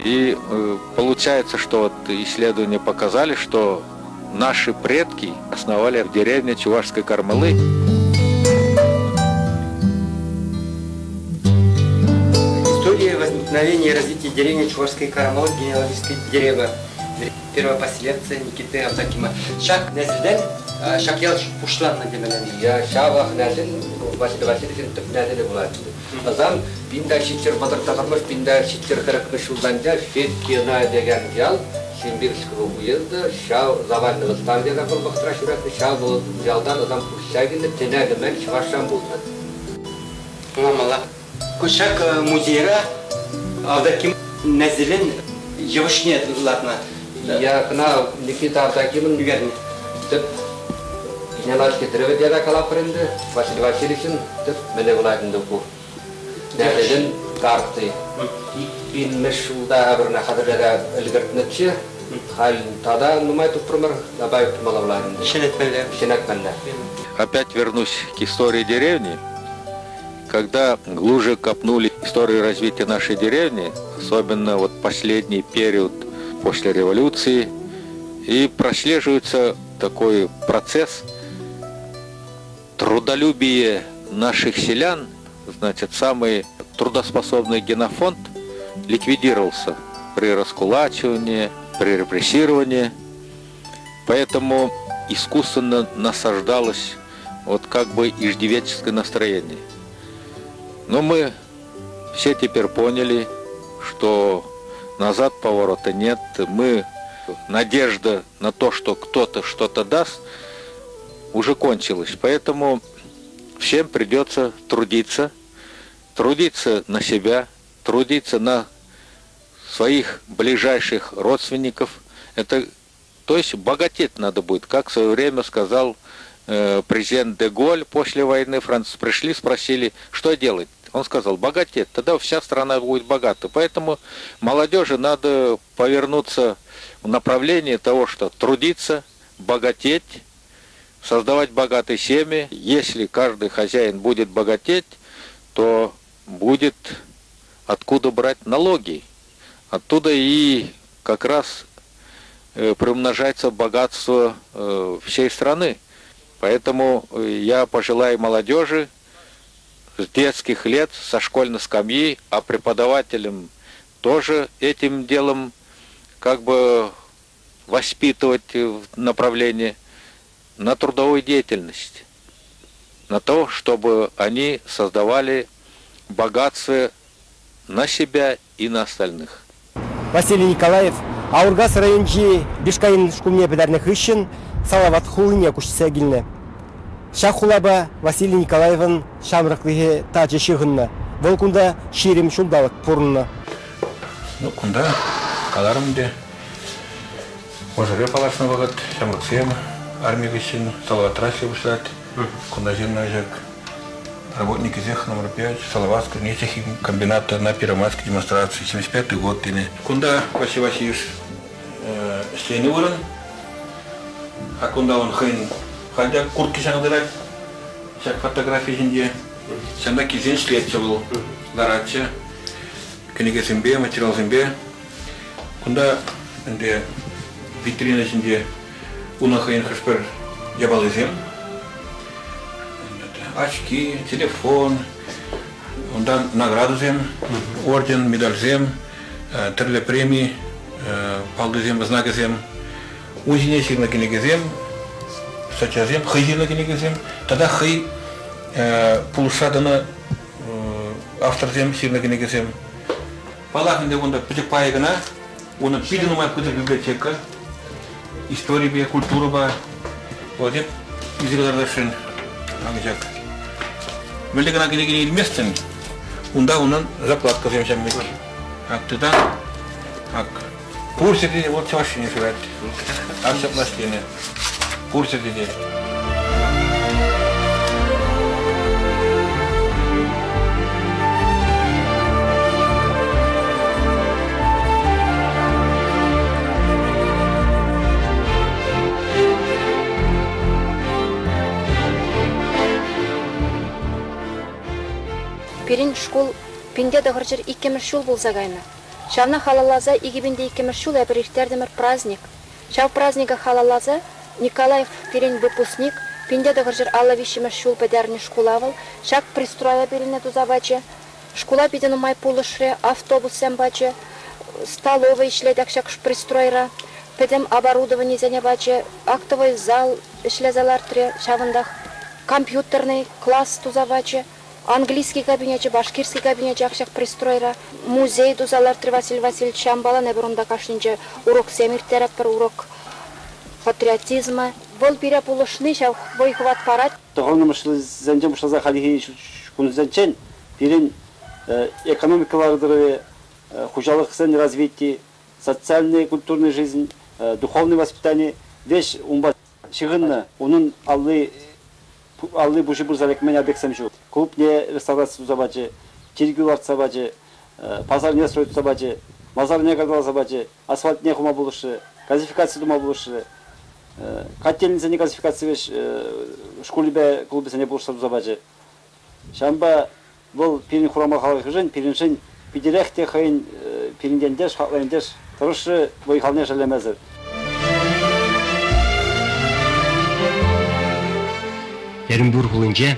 И получается, что вот исследования показали, что наши предки основали в деревне Чувашской Кармалы. История возникновения и развития деревни Чувашской Кармалы генеалогическое дерево первопоселенца Никиты Авдокима. Ҫак несӗлтен ҫак ял пуҫланнӑ темелле. Я ҫавах несӗл Василий Васильевичӑн тӗп несӗлӗ пулать. Асан пинта ҫиччӗр вӑтӑр пинта ҫиччӗр хӗрӗхмӗш ҫултанча Федькина текен ял Симбирского уезда ҫав Завального стадиона вӑл вӑхӑтра ҫуратнӑ, ҫав ялтан ӑсан куҫса килнӗ, тӗне кӗмен чӑвашран пулнӑ. Ӑнланмалла. Ку ҫак музейра Авдоким несӗлӗн йывӑҫне лартнӑ. Я кӑна Никита Авдокимӑн ӳкернӗ. Тӗп генеалогический древе тесе калатпӑр ӗнтӗ. Василий Васильевичӑн тӗп мӗне пулать ӗнтӗ ку. Несӗлӗн карти. Икпинмӗш ҫулта пӗрне хатӗрлесе ӗлкӗртнӗччӗ. Халь тата нумай тупрӑмӑр, добавить тумалла пулать ӗнтӗ. Ҫӗнетмелле. Ҫӗнетмелле. Опять вернусь к истории деревни. Когда глубже копнули историю развития нашей деревни, особенно вот последний период после революции, и прослеживается такой процесс трудолюбие наших селян, значит, самый трудоспособный генофонд ликвидировался при раскулачивании, при репрессировании. Поэтому искусственно насаждалось вот как бы иждивенческое настроение. Но мы все теперь поняли, что назад поворота нет. Мы надежда на то, что кто-то что-то даст, уже кончилась. Поэтому всем придется трудиться, трудиться на себя, трудиться на своих ближайших родственников. Это, то есть богатеть надо будет, как в свое время сказал президент де Голль после войны, французы пришли, спросили, что делать. Он сказал, богатеть, тогда вся страна будет богата. Поэтому молодежи надо повернуться в направлении того, что трудиться, богатеть, создавать богатые семьи. Если каждый хозяин будет богатеть, то будет откуда брать налоги. Оттуда и как раз приумножается богатство всей страны. Поэтому я пожелаю молодежи с детских лет, со школьной скамьи, а преподавателям тоже этим делом как бы воспитывать в направлении на трудовую деятельность, на то, чтобы они создавали богатство на себя и на остальных. Василий Николаев Аургаз районӗнчи Бишкаин шкулне пӗтернӗ хыҫҫӑн Салават хулине куҫса килнӗ. Ҫак хулапа Василий Николаевӑн ҫамрӑклӑхӗ тачӑ ҫыхӑннӑ. Вӑл кунта 20 ҫулталӑк пурӑннӑ. Ну, кунта каларӑм ӗнтӗ, мӑшӑрӗ паллашнӑ вӑхӑт, ҫамрӑксем арми хыҫҫӑн Салаватра ӗҫле пуҫлать. Кунта ҫырнӑ ҫак работникӗсех номер 5 Салаватского нефтехимкомбината на Первомайской демонстрации, 75-й год тенӗ. Кунта Василий Васильевич ӗҫленӗ вырӑн. А кунта он хӑйӗн халь те куртки ҫакӑнтарать ҫак фотографи ҫинче. Ҫавна килсен ӗҫлетчӗ вӑл, ларатчӗ кӗнекесемпе, материалсемпе. Кунта ӗнтӗ витрина ҫинче унӑн хӑйӗн хӑш-пӗр япалисем. Очки, телефон, унтан наградӑсем, орден, медальсем, тӗрлӗ преми, паллисем, знакӗсем. Ун ҫине ҫырнӑ кӗнекесем, статьясем, хӑй ҫырнӑ кӗнекесем тата хӑй пулӑшса тӑнӑ авторсем ҫырнӑ кӗнекесем. Паллах ӗнтӗ унта пӗчӗк пайӗ кӑна, унӑн питӗ нумай пысӑк библиотека, историпе, культурӑпа. Вот эп илсе кӑтартасшӑн ҫак. Мӗнле кӑна кӗнекене илместӗн, унта унӑн закладкӑсем ҫав пек. Ак тытан, ак пур ҫӗрте те вӑл чӑваш ҫине шырать. Ак ҫапла ӗҫленӗ. Пур ҫӗрте те. Пирӗн шкул пинте тӑхӑрҫӗр иккӗмӗш ҫул пулса кайнӑ. Ҫавна халалласа 2002-мӗш ҫул эпир ирттертӗмӗр праздник. Ҫав праздника халалласа Николаев пирӗн выпускник, 1953-мӗш ҫул пӗтернӗ шкула вӑл, ҫак пристроя пирӗнне туса пачӗ. Шкула питӗ нумай пулӑшрӗ, автобуссем пачӗ, столовӑй ӗҫлет ак ҫак пристройра, пӗтӗм оборудованисене пачӗ, актовӑй зал ӗҫлесе лартрӗ, ҫавӑнтах компьютернӑй класс туса пачӗ, английский кабинечӗ, башкирский кабинечӗ ак ҫак пристройра, музей туса лартрӗ Василий Васильевич. Ҫавӑнпалан эпир унта кашнинче уроксем ирттеретпӗр, урок патриотизма. Вӑл пире пулӑшни ҫав вӑй-хӑват парать. Тӑхӑрнӑмӗш ҫулсенчен пуҫласа хальхи кунсенчен пирӗн экономика лару-тӑрӑвӗ, хуҫалӑхсен развитии, социальная и культурная жизнь, духовное воспитание веҫ унпа ҫыхӑннӑ. Унӑн алли алли пуҫӗ пырса лекмен объектсем ҫук. Клубне реставраци туса пачӗ, чиркӳ лартса пачӗ, пасарне строить туса пачӗ, масарне карталаса пачӗ, асфальтне хума пулӑшрӗ, газификаци тума пулӑшрӗ. Котельнӑйсене газификаци веҫ шкулӗпе клубӗсене пулӑшса туса пачӗ. Ҫавӑнпа вӑл пирӗн хурама халӑхӗшӗн, пирӗншӗн питӗрех те хӑйӗн пирӗн ентеш, хаклӑ ентеш тӑрӑшрӗ вӑй-халне шеллемесӗр. Эрӗнпур хулинче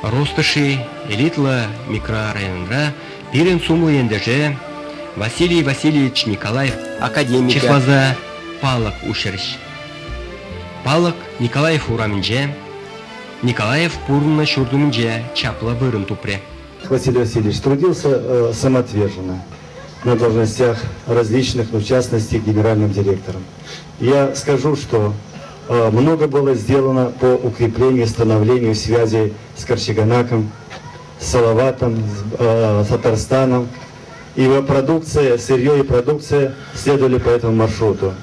Ростоши элитлӑ микрорайонра пирӗн сумлӑ ентеше Василий Васильевич Николаев академика чысласа палӑк уҫрӗҫ. Палӑк Николаев урамӗнче, Николаев пурӑннӑ ҫурт умӗнче чаплӑ вырӑн тупрӗ. Василий Васильевич трудился самоотверженно на должностях различных, но в частности генеральным директором. Я скажу, что много было сделано по укреплению и становлению связи с Карчаганаком, с Салаватом, с Татарстаном. Его продукция, сырье и продукция следовали по этому маршруту.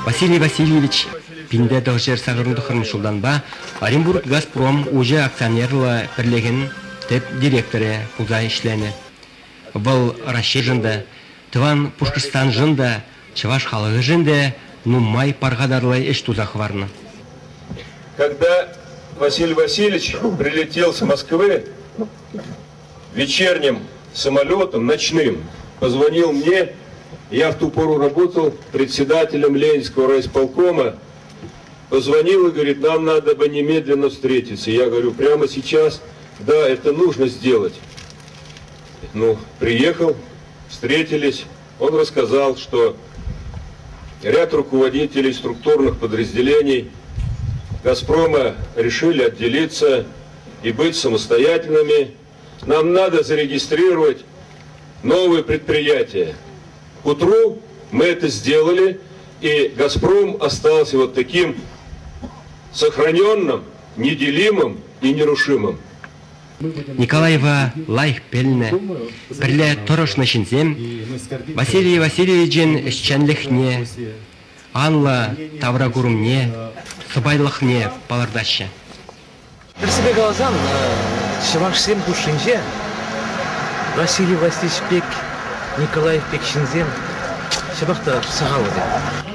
Василий Васильевич пинте тӑхӑрҫӗр сакӑрӑн ҫултанпа Оренбург Газпром уҫӑ акционерлӑ пӗрлӗхӗн тӗп директорӗ пулса ӗҫленӗ. Вӑл Раҫҫейшӗн те, тӑван Пушкӑртстаншӑн та, чӑваш халӑхӗшӗн те нумай пархатарлӑ ӗҫ туса хӑварнӑ. Когда Василий Васильевич прилетел с Москвы вечерним самолетом, ночным, позвонил мне, я в ту пору работал председателем Ленинского райисполкома, позвонил и говорит, нам надо бы немедленно встретиться. Я говорю, прямо сейчас, да, это нужно сделать. Ну, приехал, встретились, он рассказал, что ряд руководителей структурных подразделений «Газпрома» решили отделиться и быть самостоятельными. Нам надо зарегистрировать новые предприятия. К утру мы это сделали, и «Газпром» остался вот таким сохраненным, неделимым и нерушимым. Николаева лайӑх пӗлнӗ, пӗрле тӑрӑшнӑ ҫынсем Василий Васильевичӑн ӗҫченлӗхне, анлӑ тавракурӑмне, сӑпайлӑхне палӑртаҫҫӗ. Тӗрӗссипе каласан, чӑвашсем хушшинче Василий Васильевич пек, Николаев пек ҫынсем ҫапах та сахал вӗсем.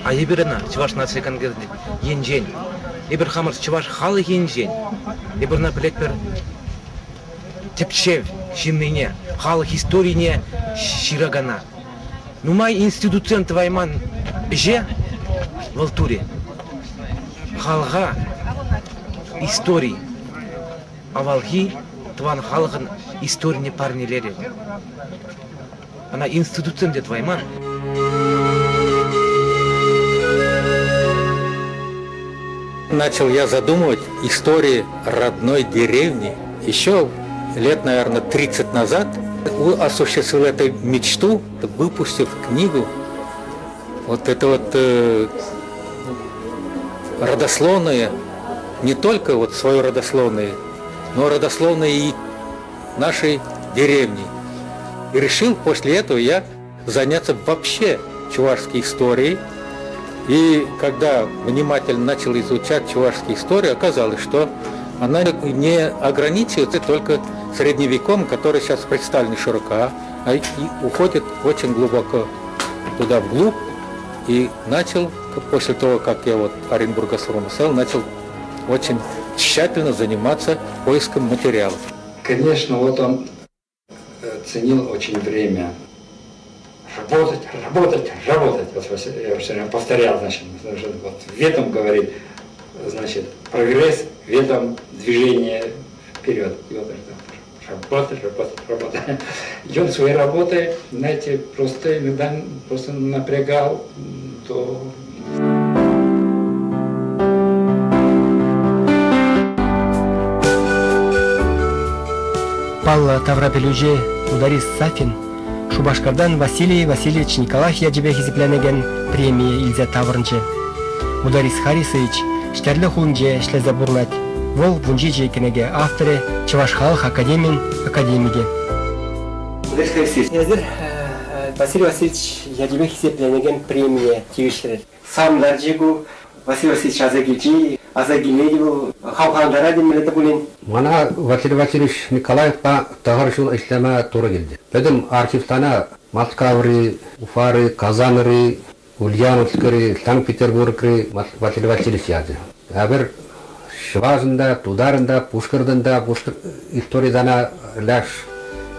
А эпир ӑна Чӑваш наци конгресӗн енчен, эпир хамӑр чӑваш халӑх енчен, эпир ӑна пӗлетпӗр тӗпчев ҫыннине, халӑх историне ҫыракана. Нумай институтсем тӑвайман ӗҫе вӑл турӗ. Халӑха истори, авалхи тӑван халӑхӑн историне парнелерӗ. Ӑна институтсем те тӑвайман. Начал я задумывать истории родной деревни еще лет, наверное, 30 назад. Осуществил эту мечту, выпустив книгу. Вот это вот родословное, не только вот свое родословное, но родословное и нашей деревни. И решил после этого я заняться вообще чувашской историей. И когда внимательно начал изучать чувашскую историю, оказалось, что она не ограничивается только средневеком, который сейчас представлен широко, а и уходит очень глубоко туда вглубь. И начал, после того, как я вот Оренбург Газпром стал, начал очень тщательно заниматься поиском материалов. Конечно, вот он ценил очень время. Работать, работать, работать. Вот я все время повторял, значит, вот в этом, говорит, значит, прогресс, в этом движение вперед. И вот работать, работать, работать. И он своей работой, знаете, просто иногда просто напрягал до Паллӑ таврапӗлӳҫӗ Ударис Сафин Шупашкартан Василий Васильевич Николаев ячӗпе хисепленекен премие илсе таврӑнчӗ. Мударис Харисович Ҫтерлӗ хулинче ӗҫлесе пурӑнать. Вӑл 17 кӗнеке авторӗ, Чӑваш халӑх академин академикӗ. Мударис Харисович, эсир Василий Васильевич ячӗпе хисепленекен премие тивӗҫрӗр. Савӑнтарчӗ ку. Василий Васильевич аса килчӗ, аса килет вӑл, хавхалантарать мӗнле те пулин. Мана Василий Васильевич Николаевпа тӑхӑр ҫул ӗҫлеме турӑ килчӗ. Пӗтӗм архивтана Мускаври, Уфари, Казанри, Ульяновскри, Санкт-Петербургри Василий Васильевич ячӗ. Эпир чӑвашӑн та, тутарӑн та, пушкӑртӑн та, пушкӑрт историсана ляш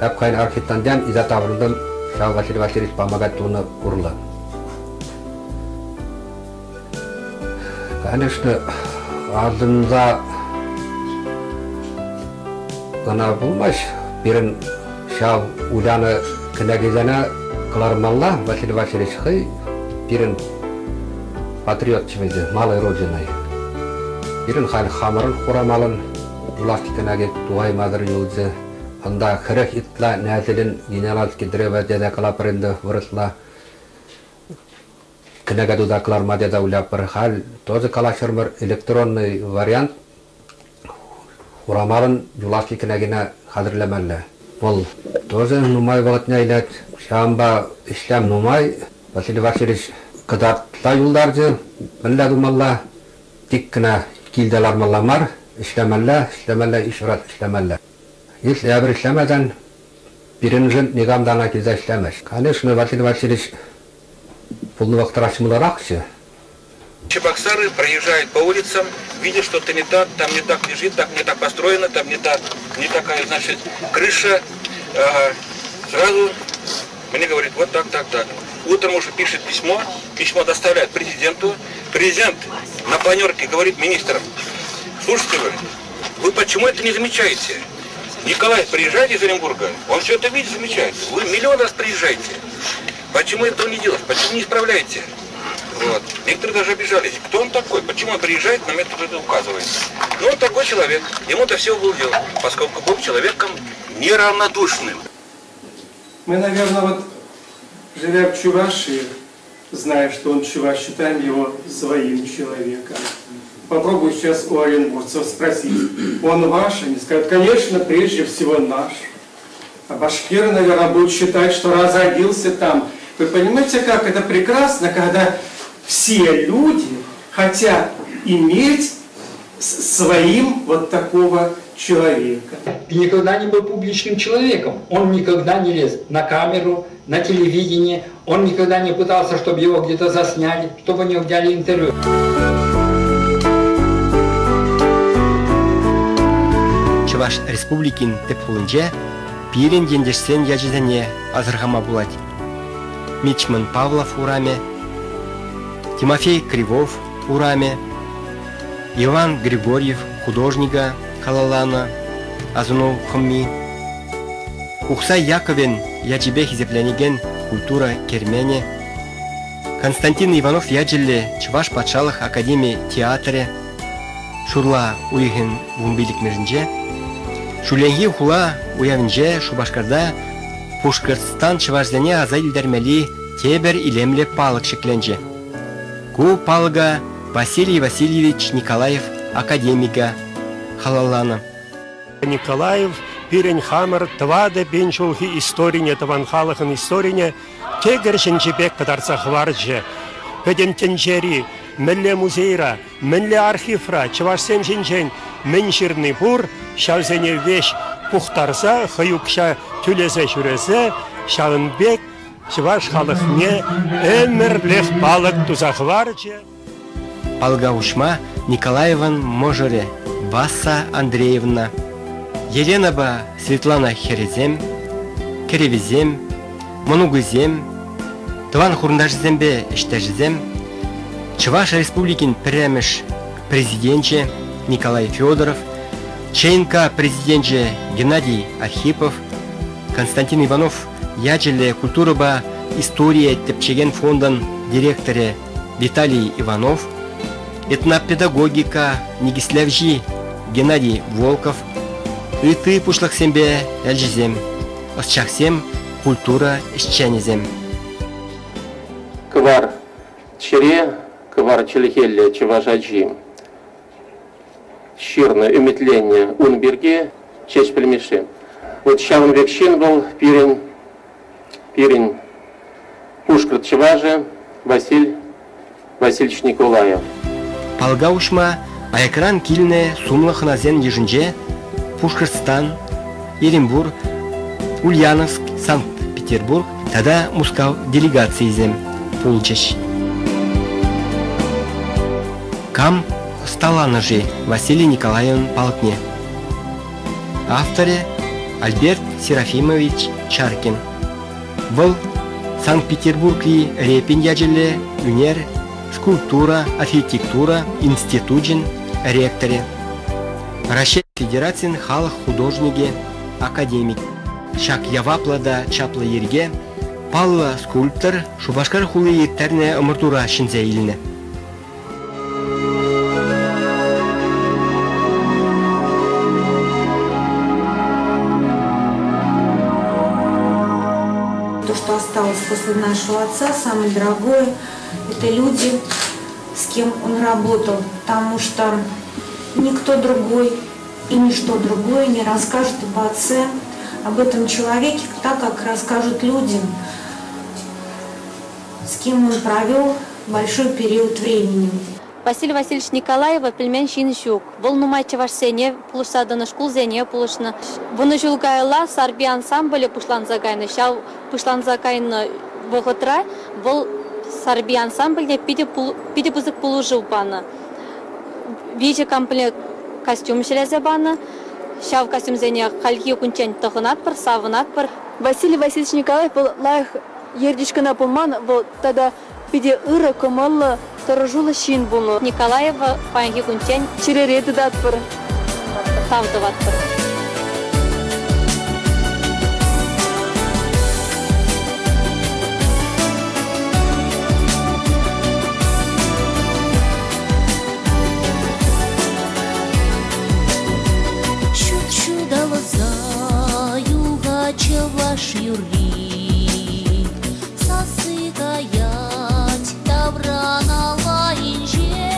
эп архивтан иза таврӑнтӑм ҫав Василий Васильевич помогать тунӑ урлӑ. Конечно, асӑнса кӑна пулмасть. Пирӗн ҫав Уляна кӗнекисене кӑлармалла Василий Васильевич хӑй пирӗн патриотчӗ вӗсем, малой родиной. Пирӗн халь хамӑрӑн хурамалӑн юлашки кӗнеке тухаймасӑр юлчӗ. Ӑнта хӗрех ытла нәсілін генеральский древо тесе калапӑр ӗнтӗ вырӑсла. Кӗнеке туса кӑларма тесе уйлапӑр. Халь тоже калаҫрӑмӑр электронный вариант Хурамалӑн юлашки кӗнекине хатӗрлемелле. Вӑл тоже нумай вӑхӑтне илет. Ҫавӑнпа ӗҫлем нумай. Василий Васильевич кӑтартса юлтарчӗ. Мӗнле тумалла? Тик кӑна килте лармалла мар, ӗҫлемелле, ӗҫлемелле, ишрат ӗҫлемелле. Если эпир ӗҫлемесен, пирӗншӗн никам та ӑна килсе ӗҫлемест. Конечно, Василий Васильевич пулнӑ вӑхӑтра ҫӑмӑлрахчӗ. Чебоксары проезжают по улицам, видят, что-то не так, там не так лежит, так не так построено, там не так, не такая, значит, крыша. Ага. Сразу мне говорит, вот так, так, так. Утром уже пишет письмо, письмо доставляет президенту. Президент на планерке говорит министрам, слушайте, говорит, вы почему это не замечаете? Николай приезжает из Оренбурга, он все это видит, замечает. Вы миллион раз приезжаете. Почему этого не делаете? Почему не исправляете? Вот. Некоторые даже обижались. Кто он такой? Почему он приезжает, нам это указывает? Ну, он такой человек. Ему-то все было дело, поскольку был человеком неравнодушным. Мы, наверное, вот, живя в Чувашии, зная, что он чуваш, считаем его своим человеком. Попробую сейчас у оренбургцев спросить, он ваш? Они скажут, конечно, прежде всего наш. А башкиры, наверное, будут считать, что разродился там. Вы понимаете, как это прекрасно, когда все люди хотят иметь своим вот такого человека. И никогда не был публичным человеком. Он никогда не лез на камеру, на телевидение. Он никогда не пытался, чтобы его где-то засняли, чтобы у него взяли интервью. Чӑваш Республикин тӗп хулинче пирӗн ентешсен ячӗсене асӑрхама пулать. Мичман Павлов урамӗ, Тимофей Кривов урамӗ, Иван Григорьев художника халалланӑ асӑну хӑми, Ухсай Яковӗн ячӗпе хисепленекен культура керменӗ, Константин Иванов ячӗллӗ Чӑваш патшалӑх академи театрӗ ҫурла уйӑхӗн вунпиллӗкмӗшӗнче ҫулленхи хула уявӗнче Шупашкарта Пушкӑртстан чӑвашсене аса илтермелли тепӗр илемлӗ палӑк ҫӗкленчӗ. Ку палӑка Василий Васильевич Николаев академика халалланӑ. Николаев пирӗн хамӑр 4000 ҫулхи историне, тӑван халӑхӑн историне тӗкӗр ҫинчи пек кӑтартса хӑварчӗ. Пӗтӗм тӗнчери мӗнле музейра, мӗнле архивра чӑвашсем ҫинчен мӗн ҫырни пур, ҫавсене веҫ пухтарса, хӑй укҫа тӳлесе ҫӳресе ҫавӑн пек чӑваш халӑхне ӗмӗрлӗх палӑк туса хӑварчӗ. Палӑка уҫма Николаевӑн мӑшӑрӗ Васса Андреевна, Еленӑпа Светлана хӗрӗсем, кӗрӗвӗсем, мӑнукӗсем, Тӑван хурӑнташӗсемпе ӗҫтешӗсем Чӑваш Республикин пӗрремӗш президенчӗ Николай Федоров, ЧНК президенчӗ Геннадий Архипов, Константин Иванов ячӗллӗ культурӑпа историе тӗпчекен фондӑн директорӗ Виталий Иванов, этнопедагогика никӗслевҫи Геннадий Волков, ытти пуҫлӑхсемпе элчӗсем, ӑсчахсем, культура ӗҫченӗсем. Кӑвар чӗре, кӑвар чӗлхеллӗ чӑваш ачи ҫырнӑ, ӗмӗтленнӗ ун пирки Ҫеҫпӗл Мишши. Вот ҫавӑн пек ҫын вӑл пирӗн, пирӗн пушкӑрт чӑвашӗ Василь Васильевич Николаев. Палка уҫма аякран килнӗ сумлӑ хӑнасен йышӗнче Пушкӑртстан, Эрӗнпур, Ульяновск, Санкт-Петербург тата Мускав делегацийӗсем пулчӗҫ. Кам ӑсталанӑ-ши Василий Николаевӑн палӑкне? Авторӗ Альберт Серафимович Чаркин. Вӑл Санкт-Петербургри Репин ячӗллӗ ӳнер, скульптура, архитектура институчӗн ректорӗ, Раҫҫей Федерацин халӑх художникӗ, академик. Ҫак яваплӑ та чаплӑ йӗрке паллӑ скульптор Шупашкар хули ирттернӗ ӑмӑртура ҫӗнсе илнӗ. То, что осталось после нашего отца, самое дорогое, это люди, с кем он работал, потому что никто другой и ничто другое не расскажет об отце, об этом человеке так, как расскажут люди, с кем он провел большой период времени. Василий Васильевич Николаева пӗлмен ҫын ҫук. Вӑл нумай чӑвашсене пулӑшса тӑнӑ, шкулсене пулӑшнӑ. Вунӑ ҫул каялла Сарпи ансамблӗ пуҫланса кайнӑ. Ҫав пуҫланса кайнӑ вӑхӑтра вӑл Сарпи ансамбльне питӗ, питӗ пысӑк пулӑшу панӑ. Виҫӗ комплект костюм ҫӗлесе панӑ. Ҫав костюмсене хальхи кунччен тӑхӑнатпӑр, савӑнатпӑр. Василий Васильевич Николаев вӑл лайӑх ертӳҫ кӑна пулман, вӑл тата питӗ ырӑ, кӑмӑллӑ, тӑрӑшуллӑ ҫын пулнӑ. Николаева паянхи кунччен чӗрере тытатпӑр. Тав тӑватпӑр. Ҫут ҫуталса юхать чӑваш юрри. Сасси каять тавраналла инҫе.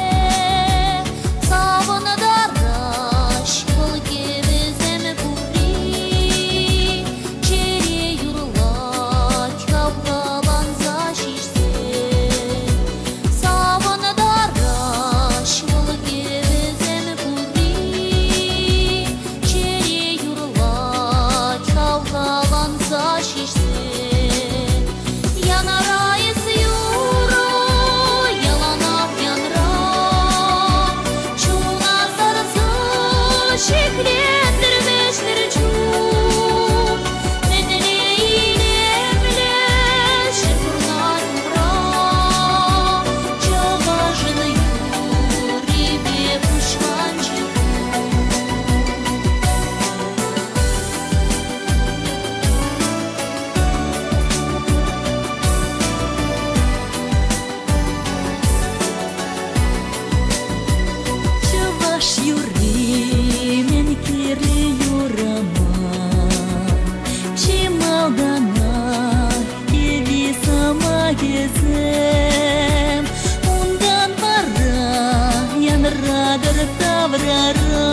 Савӑнтараҫ вӑл кӗвӗсем пурри. Чӗре юрлать хавхаланса ҫиҫсе. Савӑнтараҫ вӑл кӗвӗсем пурри. Чӗре юрлать хавхаланса ҫиҫсе. Янра эс юрӑ, яланах янра. Чуна сарса ҫӗклентӗр вӗҫтер чун. Мӗнле илемлӗ ҫӗр пурнать умра. Чӑвашӑн юррипе пуҫланчӗ кун. Чӑваш юрри мӗн кирлӗ юрама, чи малтанах кӗвви сӑмахӗсем. Унтан вара янратӑр таврара.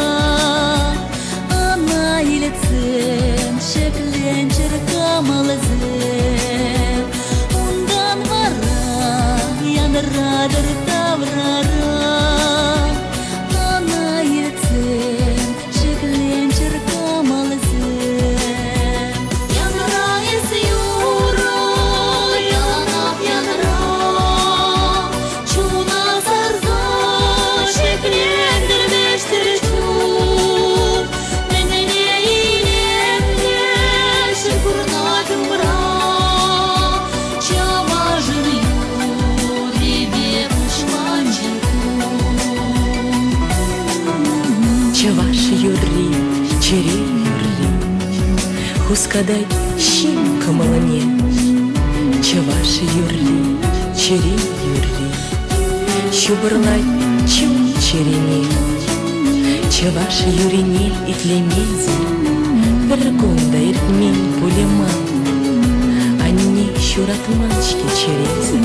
Ӑна илтсен ҫӗкленчӗр кӑмӑлсем. Унтан вара янратӑр таврара. Ӑна илтсен ҫӗкленчӗр кӑмӑлсем. Янра эс юрӑ, яланах янра. Чуна сарса ҫӗклентӗр вӗҫтер чун. Мӗнле илемлӗ ҫӗр Хускатать ҫын кӑмӑлне. Чӑваш юрри, чӗре юрри. Ҫупӑрлать чун-чӗрене. Чӑваш юррине итлемесӗр пӗр кун та иртмен пулӗ ман. Анне ҫуратман-ҫке чӗресӗр.